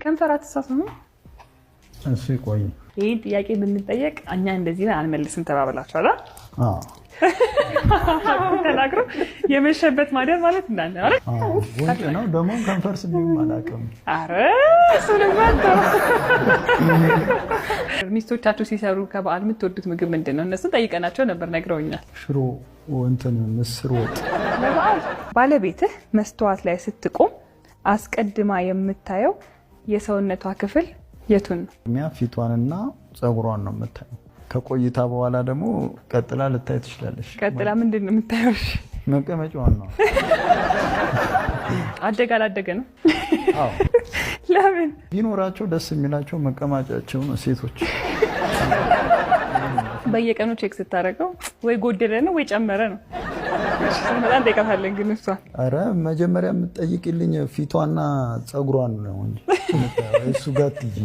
ከንፈር አትሳሳሙ? እሱ ይቆይ። ይህን ጥያቄ ብንጠየቅ እኛ እንደዚህ አንመልስም ተባብላችኋል። አዎ። ተናግሮ የመሸበት ማደር ማለት እንዳለ አይደል? አዎ፣ ጉንጭ ነው ደግሞ፣ ከንፈር ስሚውም አላውቅም። አረ እሱንማ ተው። ሚስቶቻችሁ ሲሰሩ ከበዓል የምትወዱት ምግብ ምንድን ነው? እነሱን ጠይቀናቸው ነበር፣ ነግረውኛል። ሽሮ፣ እንትን ምስር ወጥ። ለበዓል ባለቤትህ መስተዋት ላይ ስትቆም አስቀድማ የምታየው የሰውነቷ ክፍል የቱን ነው? ሚያ ፊቷንና ፀጉሯን ነው የምታየው። ከቆይታ በኋላ ደግሞ ቀጥላ ልታይ ትችላለች። ቀጥላ ምንድን ነው የምታየው? እሺ? መቀመጫዋን ነው። አደገ አላደገ ነው? አዎ። ለምን? ቢኖራቸው ደስ የሚላቸው መቀመጫቸው ነው ሴቶች። በየቀኑ check ስታደርገው ወይ ጎደለ ነው ወይ ጨመረ ነው። እሺ፣ ስንመጣ እንጠይቃታለን። ግን እሷ አረ መጀመሪያ የምትጠይቅልኝ ፊቷና ፀጉሯን ነው እንጂ እሱ ጋር ትይ።